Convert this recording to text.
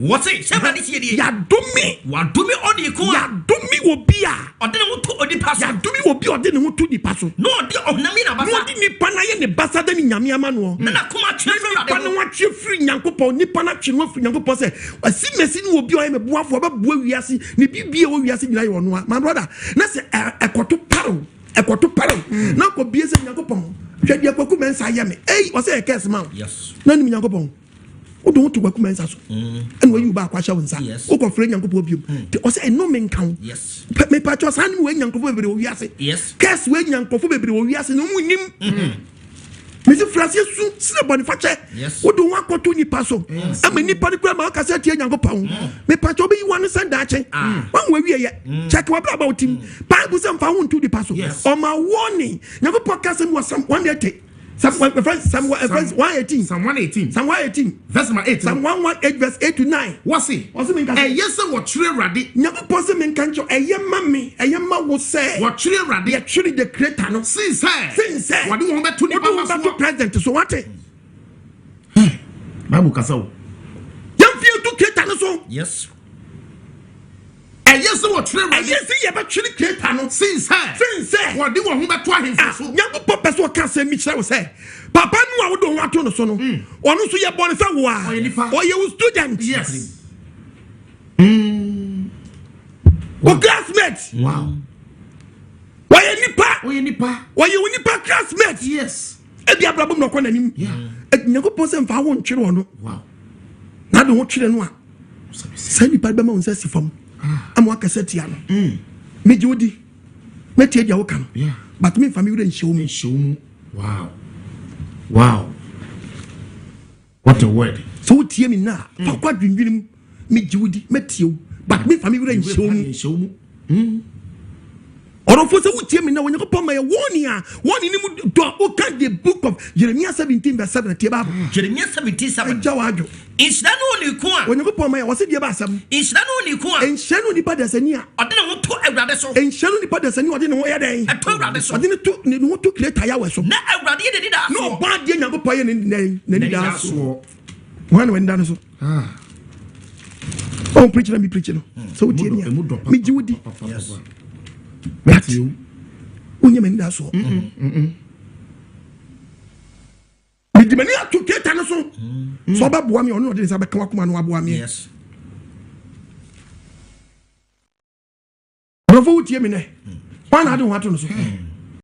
Wɔse, sɛ Awurade seɛ nie. Yɛadome. Wɔadome ɔne ko a. Yɛadome wɔ bi a. Ɔde ne ho to onipa so. Yɛadome wɔ bi a ɔde ne ho to nipa so. Na ɔde ɔhonam yi n'abasa. Na ɔde nipa no ayɛ ne basa de ne nyame ama noɔ. Na n'akoma atwe afiri Awurade ho. Nipa no atwe afiri Nyankopɔn. Nipa no atwe no afiri Nyankopɔn sɛ, asi masi ne wɔ bi a ɔyɛ me boafoɔ, ɔbɛboa wiase, ne biribi a ɛwɔ wiase nyinaa yɛ ɔno a. My brother, na sɛ ɛkɔto parew, ɛkɔto parew, na akɔ bie sɛ Nyankopɔn, hwɛ deɛ Kwaku Mensah ayɛ me. Ei, ɔsɛ yɛ curse ma wo. Na nim Nyankopɔn. Wode wo to Kwaku Mensah so ɛna wayi wo baako ahyɛ wo nsa, wokɔfrɛ Nyankopɔn biom nti ɔsɛ ɛnome nka wo. Mepakyɛ saa nim wei nyankorɔfoɔ bebree wɔ wiase, curse wei nyankorɔfoɔ bebree wɔ wiase na ɔmu nim. Mesi firaseɛ su srɛ bɔnefakyɛ, wode wo akɔto nipa so ama nipa no kura ma ɔka sɛ tie Nyankopɔn. Mepakyɛ wobɛyi wa no sɛ daakye wahu awieyɛ. Kyɛke wabrabɔ wo tim. Bible sɛ mfa wo nto nipa so, ɔma warning. Nyankopɔn ka sɛm wɔ Psalm 180, Psalm Psalm 118, Psalm 118, Psalm 118 verse number 8, Psalm 118 verse 8 to 9. Wɔse, Wɔse menka sɛ, ɛyɛ sɛ wɔtwerɛ Awurade. Nyankopɔn sɛ menka nkyerɛ, ɛyɛ ma me, ɛyɛ ma wo sɛ wɔtwerɛ Awurade. Yɛtwere the creator no. Sen sɛ Sen sɛ wɔde wɔn bɛto nipa wɔde wɔn ma bɛto soɔ. president so, wate? Bible kasa o. Yɛmfie to creator no so. Ɛyɛ sɛ wɔtwerɛ Awurade. Ɛyɛ sɛ yɛbɛtwere creator no. Sen sɛ Sen sɛ wɔde wɔn ho bɛto ahemfo so. Nyankopɔn pɛ sɛ ɔka asɛm bi kyerɛ wo sɛ papa no a wode wo ho ato no so no, ɔno nso yɛ bɔne sɛ wo a Ɔyɛ nipa. Ɔyɛ wo student. Wo classmate. Ɔyɛ nipa. Ɔyɛ nipa. Ɔyɛ wo nipa classmate. Ebi abrabɔ mu na ɔkɔ n'anim. Nyankopɔn sɛ mfa wo ntwere ɔno. Na de ho twere no a, saa nipa bɛma wo nsa si fam ama wakasa tia no. Megye wo di, mɛtie deɛ woka no, but memfa me werɛ nhyɛ wo mu. Nhyɛ wo mu. Wow. Wow. What a word. Sɛ wotie me nna a, fa kɔ adwendwene mu. Megye wo di, mɛtie wo, but memfa me werɛ nhyɛ wo mu. Nhyɛ wo mu. Ɔdɔfo, sɛ wotie me na Onyankopɔn ma yɛ wɔne a wɔne ne mu dɔ. Woka the book of Jeremiah 17 verse 7, tie Bible. Jeremiah 17 7. Ɛgya w'adwo. Nhyira ne oniiko a. Onyankopɔn ma yɛ wɔse deɛ ba asɛm. Nhyira ne oniiko a. Nhyira ne onipa dasani a. Ɔde ne ho to Awurade so. Nhyira ne onipa dasani a ɔde ne ho yɛ dɛn? Ɛto Awurade so. Ɔde ne ho to creator Yahweh so. Na Awurade yɛ n'ani daa Na soɔ. ɔbɔ adeɛ Nyankopɔn yɛ n'ani daa soɔ. Soɔ. Wɔn na wɔn da no so. Ɔn preach na mi preach no. Sɛ wotie mi a, Emu dɔ papa. megye wo di. But Wonyɛ m'ani da soɔ. Mede m'ani ato creator no so. Sɛ ɔbɛboa me, ɔno na ɔde ne nsa bɛka wakoma no waboa me. Nkurɔfoɔ, wotie me nɛ, wọn na ade ho ato no so.